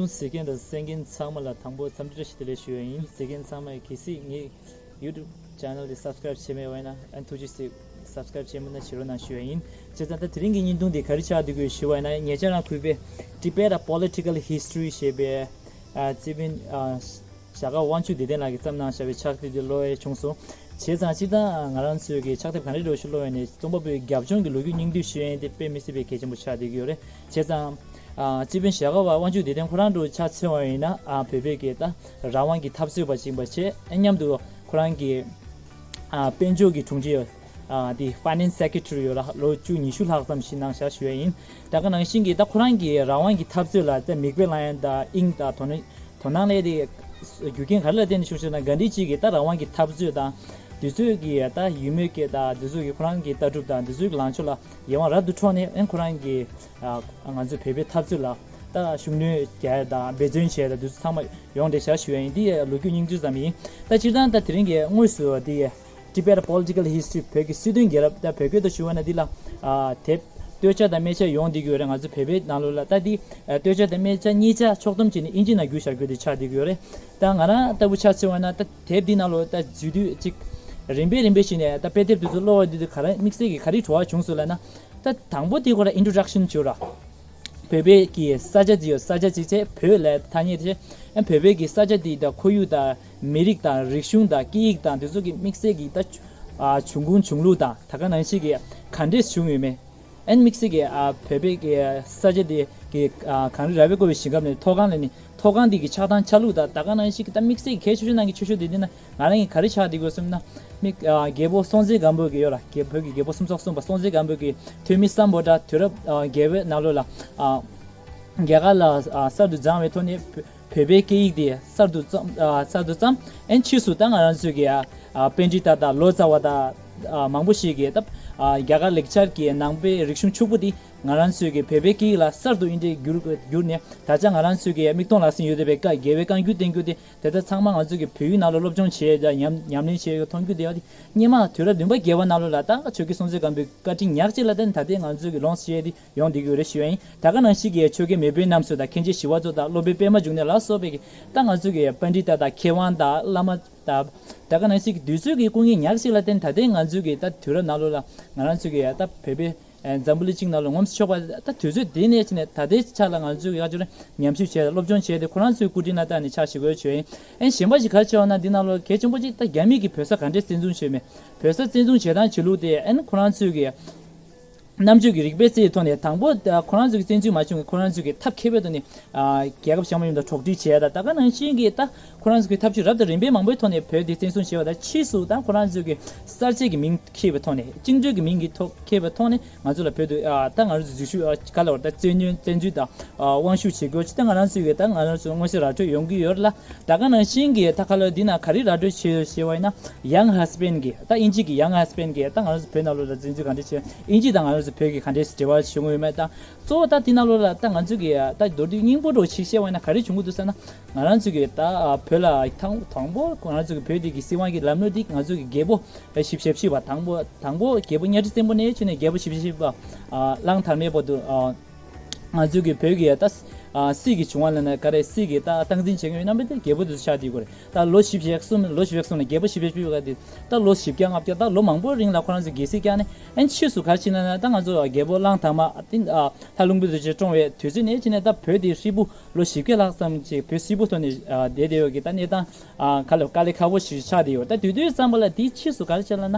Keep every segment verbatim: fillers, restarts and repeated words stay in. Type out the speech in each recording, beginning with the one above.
གཟིགས་མཁན་དང་གསན་མཁན་ཚང་མ་ལ་དང་པོ་འཚམས་འདྲི་བཀྲ་ཤིས་བདེ་ལེགས་ཞུ་ཡ་ཡིན། གཟིགས་མཁན་ཚང་མས་གལ་སྲིད་ངའི་YouTube channel དེ་subscribe བྱས་མེད་པ་ཡིན་ན་ཨ་ཐུགས་རྗེ་ཆེ། subscribe བྱས་མེད་ན་བྱེད་རོགས་གནང་ཞུ་ཡ་ཡིན། བྱས་ཙང་ད་དེ་རིང་གི་བརྙན་ཐུང་འདི་ག་རེ་ཆགས་བསྡད་ཀྱི་ཡོད་ཞུ་བ་ཡིན་ན། ཉེ་ཆར་རང་གུས་པས་Tibet Political History ཞེས་པའི་ཨ་རྩིས་དཔོན་ཨ་ཞྭ་སྒབ་དབང་ཕྱུག་བདེ་ལྡན་ལགས་ཀྱིས་བརྩམས་གནང་བཞག་པའི་ཕྱག་དེབ་དེ་ཀློག་ཡས་བྱུང་སོང་། བྱས་ཙང་སྤྱིར་བཏང་ང་རང་ཚོས་ཀྱི་ཕྱག་དེབ་ག་འདྲ་འདྲ་བོ་ཞིག་ཀློག་ཡས་ནས་རྩོམ་པ་པོའི་རྒྱབ་ལྗོངས་ཀྱི་ལོ་རྒྱུས་སྙིང་བསྡུས་ཞུ་ཡས་དེ་དཔེ་མི་སྲིད་པའི་གལ་ཆེན་པོ་ཆགས་བསྡད་ཀྱི་ཡོད་རེད། བྱས་ཙང་། ཨ་རྩིས་དཔོན་ཞྭ་སྒབ་དབང་ཕྱུག་བདེ་ལྡན་ཁོ་རང་འདྲ་བོ་ཆ་མཚོན་པ་ཡིན་ན་ཨ་བོད་པའི་གི་ད་རང་དབང་གི་འཐབ་རྩོད་པ་ཅིག་ཡིན་པ་བྱས། ཨ་མཉམ་དུ་ཁོ་རང་གི་ཨ་དཔལ་འབྱོར་གྱི་དྲུང་ཆེ་ཨ་དེ་Finance Secretary ཡོད་ར། ལོ་བཅུ་ཉི་ཤུ་ལྷག་ཙམ་ཞིག་གནང་བཞག་ཞུ་ཡ་ཡིན། ད་ག་ནང་བཞིན་གྱི་ད་ཁོ་རང་གི་རང་དབང་གི་འཐབ་རྩོད་ལ་ད་མིག་དཔེ་ལེན་ཡ་ད་དབྱིངས་ད་དོ་སྣང་དོ་སྣང་སླེབས་དེ་རྒྱུ་རྐྱེན་ག་རེ་ལ་བརྟེན་ནས་བྱུང་ཞེ་ན། གྷན་དྷི་ཇི་གི་ད་རང་དབང་གི་འཐབ་རྩོད་དང་། དུས་ཚོད་ཀྱི་ད་ཡུལ་མི་སྐད་དང་དུས་ཚོད་ཀྱི་ཁོ་རང་གི་ལྟ་གྲུབ་དང་དུས་ཚོད་ཀྱི་ལངས་ཕྱོགས་ལ་ཡིད་དབང་རབ་ཏུ་འཕྲོག་ནས། ཨན་ཁོ་རང་གི་ཨ་ང་ཚོའི་བོད་པའི་འཐབ་རྩོད་ལ་ད་ཤུགས་སྣོན་རྒྱག་ཡ་དང་འབད་བརྩོན་བྱས་དང་དུས་ཚོད་ཚང་མ་ཡོང་བསྡད་བཞག་ཞུ་ཡ་ཡིན། འདི་ལོ་རྒྱུས་སྙིང་བསྡུས་ཙམ་ཡིན། ད་སྤྱིར་བཏང་ད་དེ་རིང་གི་དངོས་སུ་འདི་Tibet Political History བོད་ཀྱི་སྲིད་དོན་རྒྱལ་རབས། ད་བོད་སྐད་དུ་ཞུ་བ་ན་འདི་ལ་ཨ་དེབ་སྟོད་ཆ་དང་སྨད་ཆ་ཡོང་བསྡད་ཀྱི་ཡོད་རེད། ང་ཚོ་བོད་པའི་ནང་ལོགས་ལ་ད་འདི་ཨ་སྟོད་ཆ་དང་སྨད་ཆ་གཉིས་ཆ་ཕྱོགས་བསྡོམས་བྱས་ནས་ཨིན་ཇི་ནང་བསྒྱུར་བཞག་རྒྱུ་དེ་ཆགས་བསྡད་ཀྱི་ཡོད་རེད། ད་ང་རང་ལྟ་བུ་ཆ་མཚོན་པ་ན་ད་དེབ་འདི་ནང་ལོགས་ད་འཛུལ་དུས་གཅིག་རིམ་པས་རིམ་པས་བྱས་ནས་ད་དཔེ་དེབ་དེ་ཚོ་ཀློག་པ་དེ་དུས་ག་རེ་དམིགས་བསལ་གྱི་ག་རེ་བྲོ་བ་བྱུང་སོང་ལབ་ན། ད་དང་པོ་དེ་ཁོ་ར་introduction བྱོས་ར། བོད་པའི་གི་ས་ཆ་དེ་ཡོད། ས་ཆ་གཅིག་བྱས་བོད་ལ་ཐ་སྙད་བྱས། ཨ་བོད་པའི་གི་ས་ཆ་དེ་དང་ཁོར་ཡུག་དང་མི་རིགས་དང་རིག་གཞུང་དང་སྐད་ཡིག་དང་དེ་ཚོ་གི་དམིགས་བསལ་གྱི་ད་ཨ་བྱུང་ཁུངས་བྱུང་ལུགས་དང་ད་ག་ནང་བཞིན་གྱི་ག་འདྲས་བྱུང་ཡོད་མེད། ཨན་དམིགས་བསལ་གྱི་ཨ་བོད་པའི་གི་ས་ཆ་དེ་གི་ཨ་གངས་རི་ར་བས་བསྐོར་བའི་ཞིང་ཁམས་ནས་མཐོ་སྒང་ལ་ནི་མཐོ་སྒང་འདི་གི་ཆགས་སྟངས་ཆགས་ལུགས་དང་ད་ག་ནང་བཞིན་གྱི་ད་དམིགས་བསལ་གྱི་གལ་ཆེ་ཤོས་ནང་གི་ཆེ་ཤོས་དེ་འདི་ན་ང་རང་གི་ག་རེ་ཆགས་བསྡད་དགོས་སོང་ན། མི་ཨ་རྒྱལ་པོ་སྲོང་བཙན་སྒམ་པོ་གི་ཡོད་ལ། རྒྱལ་བོད་ཀྱི་རྒྱལ་པོ་སུམ་ཚོགས་གསུམ་པ་སྲོང་བཙན་སྒམ་པོ་གི་ཐོན་མི་སམ་བྷོ་ཊ་དུས་རབས་ཨ་བརྒྱད་པའི་ནང་ལོགས་ལ་ཨ་རྒྱ་གར་ལ་ཨ་གསར་དུ་སྦྱངས་པའི་ཐོག་ནས་བོད་པའི་སྐད་ཡིག་དེ་གསར་དུ་བརྩམས། ཨ་གསར་དུ་བརྩམས། ཨན་ཕྱིས་སུ་ད་ང་རང་ཚོའི་གི་ཨ་པཎྜི་ཏ་དང་ལོ་ཙཱ་བ་དང་ཨ་མང་པོ་ཞིག་གིས་ད་ཨ་རྒྱ་གར་ལེགས་སྦྱར་གྱི་ནང་པའི་རིག་གཞུང་ཕྱུག་པོ་དེ་ང་རང་ཚོའི་གི་བོད་པའི་སྐད་ཡིག་ལ་གསར་དུ་ཨིན་ཏེ་བསྒྱུར་བསྒྱུར་ནས་ད་ཆ་ང་རང་ཚོའི་གི་མིག་མཐོང་ལག་ཟིན་ཡོད་བསྡད་པའི་བཀའ་རྒྱལ་བའི་བཀའ་འགྱུར་བསྟན་འགྱུར་དེ་དེ་ལྟར་ཚང་མ་ང་ཚོ་གི་བོད་ཡིག་ནང་ལ་སློབ་སྦྱོང་བྱས་དང་ཉམས་ཉམས་ལེན་བྱས་ཡོད་མཐོང་རྒྱུ་དེ་ཡོད་དེ། སྔོན་མ་དུས་རབས་བདུན་པ་བརྒྱད་པ་ནང་ལོགས་ལ་ད་ཆོས་རྒྱལ་སྲོང་བཙན་སྒམ་པོའི་བཀའ་དྲིན་ཉག་གཅིག་ལ་བརྟེན་ད་ལྟའི་ང་ཚོ་གི་ལོངས་སུ་སྤྱད་དེ་ཡོང་བསྡད་ཀྱི་ཡོད་རེད་ཞུ་ཡ་ཡིན། ད་ག་ནང་བཞིན་གྱི་ཆོས་རྒྱལ་མེས་དབོན་རྣམ་གསུམ་དང་མཁན་ཆེན་ཞི་བ་འཚོ་དང་སློབ་དཔོན་པདྨ་འབྱུང་གནས་ལ་སོགས་པའི་གི་ད་ང་ཚོ་གི་པཎྜི་ཏ་དང་མཁས་དབང་དང་བླ་མ་དང་ད་ག་ནང་བཞིན་གྱི་དུས་ཚོད་ཀྱི་སྐུ་ངལ་ཉག་གཅིག་ལ་བརྟེན་ད་ལྟའི་ང་ཚོ་གི་ད་དུས་རབས་ནང་ལོགས་ལ་ང་རང་ཚོ་གི་ད་བོད་པའི་ཨ་འཛམ་བུ་གླིང་སྤྱི་ནང་ལ་ངོམས་སུ་ཆོག་པ་ད་དུས་ཚོད་དེ་ནས་ཕྱིན་ནས་ད་ལྟའི་ཆ་ལ་ང་ཚོས་ཡག་ཅིག་ལ་ཉམས་ཞིབ་བྱས་སློབ་སྦྱོང་བྱས་ཏེ་ཁོ་རང་ཚོའི་སྐུ་དྲིན་ལ་བརྟེན་ནས་ཕྱག་ཞུ་དགོས་བྱས་ཡིན། ཨ་གཞན་པ་ཞིག་ག་རེ་བྱས་པ་ན་འདི་ནང་ལོགས་གལ་ཆེན་པོ་ཅིག་ད་རྒྱ་མི་གིས་བོད་ས་ག་འདྲས་བཙན་བཟུང་བྱས་མེད། བོད་ས་བཙན་བཟུང་བྱེད་སྟངས་བྱེད་ལུགས་དེ་ཨ་ནི་ཁོ་རང་ཚོའི་གི་རྣམ་དཔྱོད་ཀྱི་རིག་པའི་རྩལ་ཐོག་ནས་དང་པོ་ཨ་ཁོ་རང་ཚོའི་གི་བཙན་འཛུལ་མ་བྱུང་གི་ཁོ་རང་ཚོའི་གི་ཐབས་མཁས་པའི་ཐོག་ནས་ཨ་རྒྱལ་ཁབ་བྱང་མ་ཡིན་པ་དང་གྲོགས་འདྲིས་བྱས་ད་ད་ག་ནང་བཞིན་གི་ད། ཁོ་རང་ཚོ་གི་ཐབས་ཇུས་རབ་དང་རིམ་པའི་མང་པོའི་ཐོག་ནས་བོད་འདི་བཙན་བཟུང་བྱས་པ་དང་ཕྱིས་སུ་ད་ཁོ་རང་ཚོ་གི་གསར་བརྗེ་གི་མིང་འཁྱེར་བའི་ཐོག་ནས་བཅིངས་འགྲོལ་གི་མིང་གི་ཐོག་འཁྱེར་བའི་ཐོག་ནས་ང་ཚོ་ལ་བོད་དུ་ཨ་ད་ང་རང་ཚོ་འཛུལ་ཞུགས་ཨ་ག་ལ་བར་ད་བཙན་གནོན་བཙན་འཛུལ་དང་ཨ་དབང་ཤུགས་བྱེད་དགོས་ཅི་ད་ང་རང་ཚོ་གི་ད་ང་རང་ཚོ་མངོན་གསལ་ར་སྤྲོད་ཡོང་གི་ཡོད་རེད་ལ། ད་ག་ནང་བཞིན་གི་ད་ག་ལ་འདི་ན་ག་རེ་ར་སྤྲོད་བྱེད་བྱེད་པ་ཡིན་ན་ཡང་ཧ་སི་པན་གི་ད་ཨིན་ཇི་གི་ཡང་ཧ་སི་པན་གི་ད་ང་རང་ཚོ་བོད་ནང་ལོགས་ལ་བཙན་འཛུལ་ག་འདྲ་བྱེད་ཨིན་ཇི་དང་ང་རང་ཚོ་བོད་ཀྱི་ག་འདྲའི་འབྲེལ་བ་བྱུང་ཡོད་མེད་དང་། གཙོ་བོ་ད་དེ་ནང་ལོགས་ལ་ད་ང་ཚོ་གི་ད་མདོར་བསྡུས་སྙིང་པོ་འདྲ་བོ་ཞིག་བཤད་པ་ཡིན་ན་ག་རེ་བྱུང་གི་འདུག་ཟེར་ན། ང་རང་ཚོ་གི་ད་བོད་ལ་དང་དང་པོ་ང་རང་ཚོ་གི་བོད་འདི་གི་སྲིད་དབང་གི་ལམ་ལུགས་འདི་ང་ཚོ་གི་རྒྱལ་པོ་བཞི་བཅུ་ཞེ་བཞི་པ་དང་པོ་དང་པོ་རྒྱལ་པོ་གཉའ་ཁྲི་བཙན་པོ་ནས་བྱས་ནས་རྒྱལ་པོ་བཞི་བཅུ་ཞེ་བཞི་པ་གླང་དར་མའི་བར་དུ་ང་ཚོ་གི་བོད་ཀྱི་ད་སྲིད་ཀྱི་བྱུང་བ་ལ་ན་ག་རེ་སྲིད་ཀྱི་ད་སྟངས་འཛིན་བྱེད་མཁན་ཡོད་རྣམ་པ་དེ་རྒྱལ་པོ་དེ་ཚོ་ཆགས་བསྡད་ཡོད་རེད། ད་ལོ་བཞི་བཅུ་ཞེ་གསུམ་ལོ་བཞི་བཅུ་ཞེ་གསུམ་ལ་རྒྱལ་པོ་བཞི་བཅུ་ཞེ་བཞི་པ་ག་དེ་ད་ལོ་བཞི་བརྒྱ་ལྔ་བརྒྱ་ད་ལོ་མང་པོའི་རིང་ལ་ཁོ་རང་ཚོ་རྒྱལ་སྲིད་བསྐྱངས་ནས། ཨན་ཕྱིས་སུ་ག་རེ་བྱས་ན་ན་ད་ང་ཚོ་རྒྱལ་པོ་གླང་དར་མ་ཏིན་ཨ་ལྷ་ལུང་པའི་རྡོ་རྗེ་བཀྲོངས་པའི་དུས་ཚོད་ནས་བྱས་ནས་ད་བོད་དེ་ཧྲིལ་པོ་ལོ་བཞི་བརྒྱ་ལྷག་ཙམ་ཅིག་བོད་ཧྲིལ་པོ་ཐོག་ནས་ཨ་བསྡད་བསྡད་ཡོད་ཀྱི་ད་གནས་སྟངས་ཨ་ག་ལ་དཀའ་ལས་ཁག་པོ་ཞིག་ཆགས་བསྡད་ཡོད། ད་དུས་དུས་ཙམ་པ་ལ་དེའི་ཕྱིས་སུ་ག་རེ་བྱས་ལབ་ན་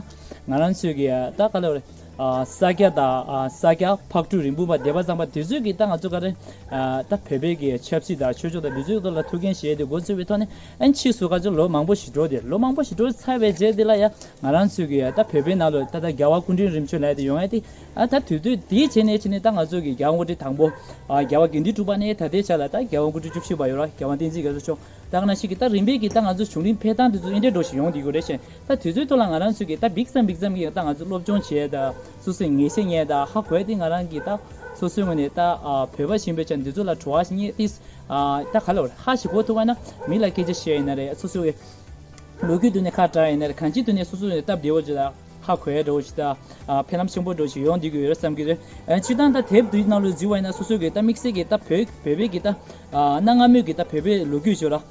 ང་རང་ཚོས་ཀྱི་ད་ག་ལ་ཨ་ས་སྐྱ་དང་ཨ་ས་སྐྱ་ཕག་གྲུ་རིན་སྤུངས་པ་སྡེ་པ་གཙང་པ་དེ་ཚོས་ཀྱི་ད་ང་ཚོ་ག་རེ་ཨ་ད་བོད་པའི་གི་ཆབ་སྲིད་དང་ཆོས་ཕྱོགས་དང་དེ་ཚོའི་ཐོག་ལ་ཐུགས་འགན་བཞེས་ཏེ་འགོ་བཙུགས་པའི་ཐོག་ནས་ཨན་ཕྱིས་སུ་ག་ཚོད་ལོ་མང་པོ་ཞིག་འགྲོ་སྟེ་ལོ་མང་པོ་ཞིག་འགྲོ་ཚར་བའི་རྗེས་དེ་ལ་ཡ། ང་རང་ཚོས་ཀྱི་ད་བོད་པའི་ནང་ལ་ད་ལྟ་རྒྱལ་བ་སྐུ་ཕྲེང་རིམ་བྱོན་ལབ་དེ་ཡོང་ཡ་དེ་ཨ་ད་དུས་ཚོད་དེའི་བྱས་ནས་བྱས་ནས་ད་ང་ཚོ་གི་རྒྱལ་བ་སྐུ་ཕྲེང་དང་པོ་ཨ་རྒྱལ་བ་དགེ་འདུན་གྲུབ་པ་ནས་ད་ལྟའི་ཆ་ལ་ད་རྒྱལ་བ་སྐུ་ཕྲེང་བཅུ་བཞི་པ་ཡོད་ར་རྒྱལ་བ་བསྟན་འཛིན་རྒྱ་མཚོ་མཆོག་ད་ག་ནང་བཞིན་གྱི་ད་རིམ་པས་ཀྱི་ད་ང་ཚོ་བྱུང་རིམ་འཕེལ་སྟངས་དེ་ཚོ་ཨིན་འདྲའི་འགྲོ་ཞིག་ཡོང་བསྡད་ཡོད་རེད་ཤེ། ད་དུས་ཚོད་ཐོག་ལ་ང་རང་ཚོས་ཀྱི་ད་འབིགས་སམ་འབིགས་སམ་གྱི་ད་ང་ཚོ་སློབ་སྦྱོང་བྱས་ད་སོ་སོས་ངེས་ཤེས་རྙེད་ད་ཧ་གོ་ཡ་དེ་ང་རང་གི་ད་སོ་སོའི་ངོས་ནས་ད་ཨ་བོད་པ་ཞིག་ཡིན་པའི་ཆ་འདི་ཚོ་ལ་བྲོ་བ་ཞིག་རྙེད་དེ་ཨ་ད་ག་ལ་ཧ་ཞིག་གོ་ཐུབ་པ་ན་མི་ལ་སྐད་ཆ་བཤད་ཡིན་ན་རེད་སོ་སོའི་ལོ་རྒྱུས་དུ་ནས་ཁ་བྲལ་ཡིན་ན་རེད་གང་ཅི་དུ་ནས་སོ་སོ་ནས་སྟབས་བདེ་བོ་ཅིག་ལ་ ཧ་གོ་ཡ་འདྲ་བོ་ཞིག་དང་། ཨ་ཕན་ལམ་ཆེན་པོ་འདྲ་བོ་ཞིག་ཡོང་བསྡད་ཀྱི་ཡོད་རེད་བསམ་གྱི་རེད། ཨ་སྤྱིར་བཏང་ད་དེབ་འདིའི་ནང་ལ་འཛུལ་བ་ཡིན་ན་སོ་སོ་གི་ད་དམིགས་བསལ་གྱི་ད་བོད་བོད་པའི་གི་ད་ཨ་གནའ་སྔ་མོའི་གི་ད་བོད་པའི་ལོ་རྒྱུས་ཤོད་ར།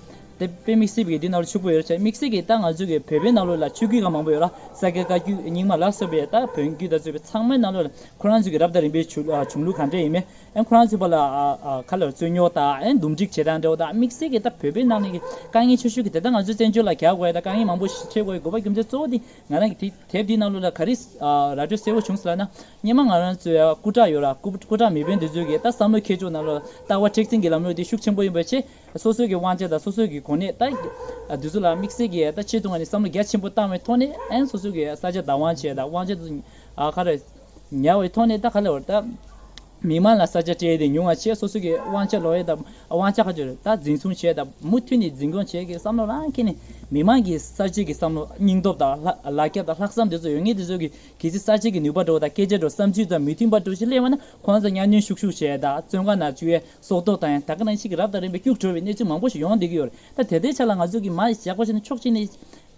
དེ་དཔེ་དམིགས་བསལ་གྱི་འདི་ནང་ལ་ཕྱུག་པོ་ཡོད་རེད། དམིགས་བསལ་གྱི་ད་ང་ཚོ་གི་བོད་པའི་ནང་ལོགས་ལ་ཆོས་བརྒྱུད་ག་མང་པོ་ཡོད་ར། ས་སྐྱ་བཀའ་བརྒྱུད་རྙིང་མ་ལ་སོགས་པའི་ད་བོན་བརྒྱུད་དང་གཙོས་པའི་ཚང་མའི་ནང་ལོགས་ལ་ཁོ་རང་ཚོ་གི་རབ་དང་རིམ་པའི་བྱུང་ཨ་བྱུང་ལུགས་ག་འདྲ་ཡིན་མིན། ཨན་ཁོ་རང་ཚོའི་བར་ལ་ཨ་ཨ་ཁ་ལ་རྩོད་རྙོག་དང་ཨན་འདུམ་འགྲིག་བྱེད་སྟངས་འདྲ་བོ་དང་། དམིགས་བསལ་གྱི་ད་བོད་པའི་ནང་ནས་ཀྱི་དཀའ་ངལ་ཆེ་ཤོས་ཀྱི་དེ་ད་ང་ཚོའི་བཙན་བྱོལ་ལ་རྒྱག་དགོས་ཡ་ད་དཀའ་ངལ་མང་པོ་ཞིག་འཕྲད་དགོས་ཡ་དགོས་པ་རྒྱུ་མཚན་གཙོ་བོ་དེ་ང་རང་གི་དེ་དེབ་འདིའི་ནང་ལོགས་ལ་ག་རེ་ཨ་ར་སྤྲོད་གསལ་བོ་བྱུང་སོང་ལབ་ན། སྔོན་མ་ང་རང་ཚོའི་ཨ་སྐུ་དྲག་ཡོད་ར། སྐུ་སྐུ་དྲག་མི་དཔོན་དེ་ཚོའི་གི་ད་བསམ་བློ་འཁྱེར་ཕྱོགས་ནང་ལོགས་ལྟ་བ་མཁྲེགས་འཛིན་གྱི་ལམ་ལུགས་དེ་ཤུགས་ཆེན་པོ་ཡིན་པ་བྱས། སོ་སོའི་གི་དབང་ཆ་དང་སོ་སོའི་གི་གོ་གནས་ད་ཨ་དེ་ཚོ་ལ་དམིགས་བསལ་གྱི་ད་ཆེད་དུ་ང་ནས་བསམ་བློ་རྒྱ་ཆེན་པོ་བཏང་བའི་ཐོག་ནས་ཨན་སོ་སོའི་གི་ས་ཆ་བདག་དབང་བྱས་དང་དབང་ཆ་དེ་ཚོ་ཨ་ག་རེ་ཉར་བའི་ཐོག་ནས་ད་ག་ལ་བར་ད། མི་མང་ལ་ས་ཆ་སྤྲད་དེ་ཉུང་བ་བྱས། སོ་སོ་གི་དབང་ཆ་ལོག་ཡས་དང་དབང་ཆ་ཁ་ཆེ་རེད་ད་འཛིན་བཟུང་བྱས་དང་མུ་མཐུད་ནས་འཛིན་སྐྱོང་བྱས་ཀྱི་བསམ་བློ་རང་འཁྱེར་ནས་མི་མང་གི་གསར་བརྗེ་གི་བསམ་བློ་སྙིང་སྟོབས་དང་ལྷ་ལ་རྒྱ་དང་ལྷག་བསམ་དེ་ཚོ་ཡོད་མཁན་དེ་ཚོ་གི་གལ་སྲིད་གསར་བརྗེ་གི་ནུས་པ་འདྲ་བོ་དང་སྐད་ཆ་འདྲ་བོ་བསམ་ཚུལ་དང་མི་མཐུན་པ་འདྲ་བོ་ཞིག་སླེབས་པ་ན་ཁོང་ཚོ་གཉའ་གནོན་ཤུགས་ཤུགས་བྱས་དང་བཙོན་ཁང་ནང་བཅུག་ཡས་སྲོག་ཐོག་བཏང་ཡས་ད་ག་ནང་བཞིན་གྱི་རབ་དང་རིམ་པས་སྐྱུག་བྲོ་བའི་གནས་ཚུལ་མང་པོ་ཞིག་ཡོང་བསྡད་ཀྱི་ཡོད་རེད། ད་དེ་ལྟའི་ཆ་ལ་ང་ཚོ་གི་མ་ཞག་པོ་བྱས་ནས་ཕྱོགས་གཅིག་ནས།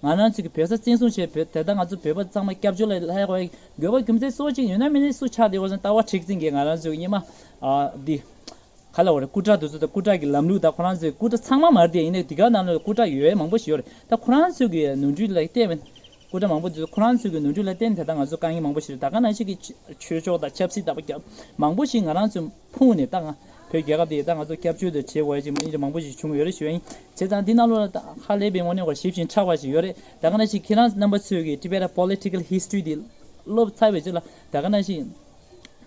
ང་རང་ཚོ་གི་བོད་ས་བཙན་བཟུང་བྱས་བོད་དེ་ལྟར་ང་ཚོ་བོད་པ་ཚང་མ་སྐྱབས་བཅོལ་ལ་ལྷག་དགོས་དགོས་པ་རྒྱུ་མཚན་གཙོ་བོ་གཅིག་ཡོད་ན་མེད་ན་སུ་ཆགས་བསྡད་ཡོད་ཟེར་ན་ལྟ་བ་མཁྲེགས་འཛིན་གྱིས་ང་རང་ཚོ་གི་སྔོན་མ་ཨ་འདི་ག་ལ་བ་རེད། སྐུ་དྲག་དེ་ཚོ་དང་སྐུ་དྲག་གི་ལམ་ལུགས་དང་ཁོ་རང་ཚོའི་སྐུ་དྲག་ཚང་མ་མ་རེད་དེ་ཡིན་ནའི་དེ་ག་ནང་ལ་སྐུ་དྲག་ཡོད་མང་པོ་ཞིག་ཡོད་རེད། ད་ཁོ་རང་ཚོ་གི་ནོར་འཁྲུལ་ལ་བལྟས་པ་ཡིན་སྐུ་དྲག་མང་པོ་དེ་ཚོ་ཁོ་རང་ཚོ་གི་ནོར་འཁྲུལ་ལ་བརྟེན་ནས་ད་ལྟ་ང་ཚོ་དཀའ་ངལ་མང་པོ་ཞིག་རེད། ད་ག་ནང་བཞིན་གྱི་ཆོས་ཕྱོགས་དང་ཆབ་སྲིད་ལྟ་བུ་རྒྱབ་མང་པོ་ཞིག་ང་རང་ཚོ་ཕུང་ནས་ད་ང་བོད་རྒྱལ་ཁབ་དེ་ད་ང་ཚོ་སྐྱབས་བཅོལ་དུ་བྱེད་དགོས་ཡ་ཅིག་མ་ཡིན་ཅིག་མང་པོ་ཞིག་བྱུང་ཡོད་རེད་ཞུ་ཡ་ཡིན། བྱས་ཙང་འདི་ནང་ལོགས་ལ་ད་ཧ་ལས་པའི་ངོས་ནས་ཞིབ་ཅིང་ཕྲ་བ་ཞིག་ཡོད་རེད། ད་ག་ནང་བཞིན་ཁྱེད་རང་རྣམ་པ་ཚོས་ཀྱི་Tibet Political History་འདི་སློབ་ཚར་བའི་རྗེས་ལ་ད་ག་ནང་བཞིན་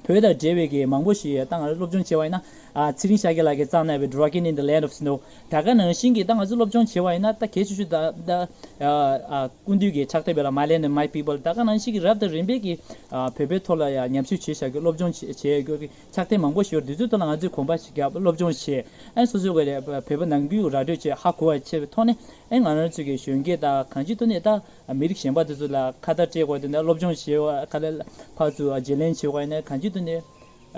བོད་དང་འབྲེལ་བའི་གི་མང་པོ་ཞིག་ད་ང་ཚོ་སློབ་སྦྱོང་བྱས་པ་ཡིན་ན་ཨ་ཚེ་རིང་ཤཱཀྱ་ལགས་ཀྱིས་བརྩམས་གནང་བའི་Draken in the Land of Snow་ད་ག་ནང་བཞིན་གྱི་ད་ང་ཚོ་སློབ་སྦྱོང་བྱས་པ་ཡིན་ན་ད་གལ་ཆེ་ཤོས་ད་ད་ཨ་ཨ་སྐུ་མདུན་གྱི་ཕྱག་དེབ་ལ་My Land and My People་ད་ག་ནང་བཞིན་གྱི་རབ་དང་རིམ་པས་ཀྱི་ཨ་བོད་པའི་ཐོག་ལ་ཡང་ཉམས་ཞིབ་བྱས་བཞག་གི་སློབ་སྦྱོང་བྱས་བྱས་ཡོད་གི་ཕྱག་དེབ་མང་པོ་ཞིག་ཡོད། འདི་ཚོའི་ཐོག་ལ་ང་ཚོས་གོམ་པ་ཞིག་བརྒྱབ་སློབ་སྦྱོང་བྱས། ཨ་ནི་སོ་སོའི་སྒོ་ནས་བོད་པ་ནང་ཁུལ་ར་སྤྲོད་བྱས་ཧ་གོ་བ་བྱས་པའི་ཐོག་ནས་ཨ་ནི་ང་རང་ཚོའི་གི་གཞོན་སྐྱེས་དང་གང་ཅིའི་ཐོག་ནས་ད་མི་རིགས་གཞན་པ་དེ་ཚོ་ལ་ཁ་བརྡ་སྤྲད་དགོས་དེ་འདྲ་སློབ་སྦྱོང་བྱས་པ་ག་ལེར་ཕར་ཚུར་བརྗེ་ལེན་བྱེད་དགོས་ཡིན་ན་གང་ཅིའི་ཐོག་ནས་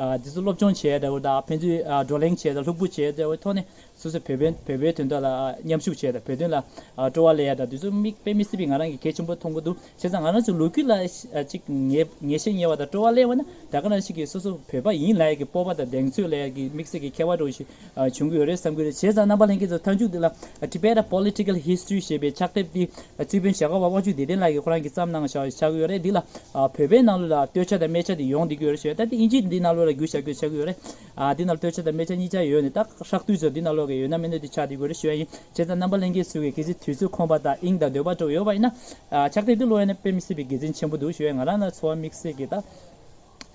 ཨ་འདི་ཚོ་སློབ་སྦྱོང་བྱས་འདྲ་བོ་དང་ཕན་ཚུན་ཨ་བགྲོ་གླེང་བྱས་དང་ལྷུག་པོ་བྱས་འདྲ་བོའི་ཐོག་ནས། སོ་སོའི་བོད་དོན་བོད་པའི་དོན་དག་ལ་མཉམ་ཞུགས་བྱས་དང་བོད་དོན་ལ་སྤྲོ་བ་སླེབས་ཡ་དང་དེ་ཚོ་དམིགས་དཔེ་མི་སྲིད་པའི་ང་རང་གི་གལ་ཆེན་པོ་མཐོང་གི་འདུག་བྱས་ཙང་ང་རང་ཚོ་ལོ་རྒྱུས་ལ་ཅིག་ངེས་ངེས་ཤེས་རྙེད་པ་དང་སྤྲོ་བ་སླེབས་པ་ན་ད་ག་ནང་བཞིན་གྱི་སོ་སོ་བོད་པ་ཡིན་ལབ་ཡ་གི་སྤོབས་པ་དང་གདེང་ཚོད་སླེབས་ཡ་གི་དམིགས་བསལ་གྱི་ཁྱད་པར་འདྲ་བོ་ཞིག་བྱུང་གི་ཡོད་རེད་བསམ་གྱི་རེད། བྱས་ཙང་རྣམ་པ་ལྷན་རྒྱས་ཚོ་མཐའ་མཇུག་འདི་ལ་Tibet Political History ཞེས་པའི་ཕྱག་དེབ་འདི་རྩིས་དཔོན་བྱ་དཀར་བ་དབང་ཕྱུག་བདེ་ལྡན་ལགས་ཀྱིས་ཁོ་རང་གིས་བརྩམས་གནང་བཞག་ཆགས་ཀྱི་ཡོད་རེད། འདི་ལ་བོད་པའི་ནང་ལོགས་ལ་སྟོད་ཆ་དང་སྨད་ཆ་དེ་ཡོང་བསྡད་ཀྱི་ཡོད་རེད་ཞུ་ཡ། ད་དེ་ཨིན་ཇིའི་འདི་ནང་ལོགས་ལ་བསྒྱུར་བཞག་རྒྱུ་ཆགས་ཀྱི་ཡོད་རེད། ཨ་འདི་ནང་སྟོད་ཆ་དང་སྨད་ཆ་གཉིས་ཆ་ཡོད་ནས་ད་ཧྲག་བསྡུས་ཚོ་འདི་ནང་ལོགས་ཀྱི་ཡོད་ན་མེད་ན་དེ་ཆགས་བསྡད་ཀྱི་ཡོད་རེད་ཞུ་ཡ་ཡིན། བྱས་ཙང་རྣམ་པ་ལྷན་རྒྱས་ཚོས་ཀྱི་གལ་སྲིད་དུས་ཚོད་ཁོམ་པ་དང་དབྱིངས་དང་འདོད་པ་འདྲ་བོ་ཡོད་པ་ཡིན་ན་ཨ་ཕྱག་དེབ་འདི་ཀློག་ཡ་ན་དཔེ་མི་སྲིད་པའི་དགེ་མཚན་ཆེན་པོ་འདུག་ཞུ་ཡ། ང་རང་ལ་ཚོར་བ་དམིགས་བསལ་གྱི་ད་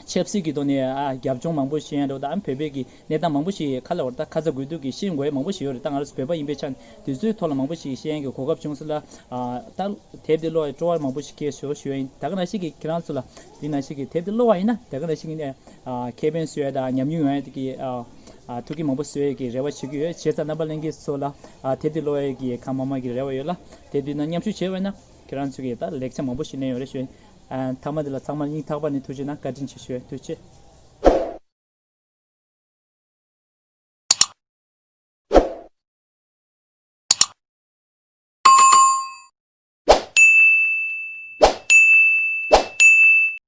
ཆབ་སྲིད་ཀྱི་ཐོག་ནས་ཨ་རྒྱབ་ལྗོངས་མང་པོ་ཤེས་ཡ་འདྲ་བོ་དང་བོད་པའི་གི་གནས་སྟངས་མང་པོ་ཞིག་ཁ་ལ་བར་ད་ཁ་ཚ་དགོས་གཏུགས་ཀྱི་ཤེས་དགོས་ཡ་མང་པོ་ཞིག་ཡོད་རེད། ད་ང་རང་ཚོ་བོད་པ་ཡིན་པའི་ཆ་ནས་དེ་ཚོའི་ཐོག་ལ་མང་པོ་ཞིག་ཤེས་ཡ་གི་གོ་སྐབས་བྱུང་སོང་ལ་ཨ་ད་དེབ་འདི་ཀློག་ཡ་སྤྲོ་བ་མང་པོ་ཞིག་སྐྱེས་སོང་ཞུ་ཡ་ཡིན། ད་ག་ནང་བཞིན་གྱི་ཁྱེད་རང་ཚོ་ལ་འདི་ནང་བཞིན་གྱི་དེབ་འདི་ཀློག་པ་ཡིན་ན་ད་ག་ནང་བཞིན་གྱི་ཨ་ཁེ་ཕན་བཟོ་ཡ་དང་ཉམས་མྱོང་ཡོང་ཡ་གི་ཨ་ཨ་ཐུགས་ཀྱི་མང་པོ་བཟོ་ཡ་གི་རེ་བ་བྱེད་ཀྱི་ཡོད། བྱས་ཙང་རྣམ་པ་ལྷན་རྒྱས་ཚོ་ལ་ཨ་དེབ་འདི་ཀློག་ཡ་གི་གང་མང་མང་གི་རེ་བ་ཡོད་ལ་དེབ་འདི་ནང་མཉམ་ཞུགས་བྱས་པ་ཡིན་ན་ཁྱེད་རང་ཚོ་གི་ད་ལེགས་ཆ་མང་པོ་ཞིག་ལེན་ཡོད་རེད་ཞུ་ཡ་ཡིན། ཨ་མཐའ་མ་འདི་ལ་ཚང་མར་སྙིང་ཐག་པ་ནས་ཐུགས་རྗེ་གནང་། བཀའ་དྲིན་ཆེ་ཞུ་ཡ་ཡིན། ཐུགས་རྗེ་ཆེ།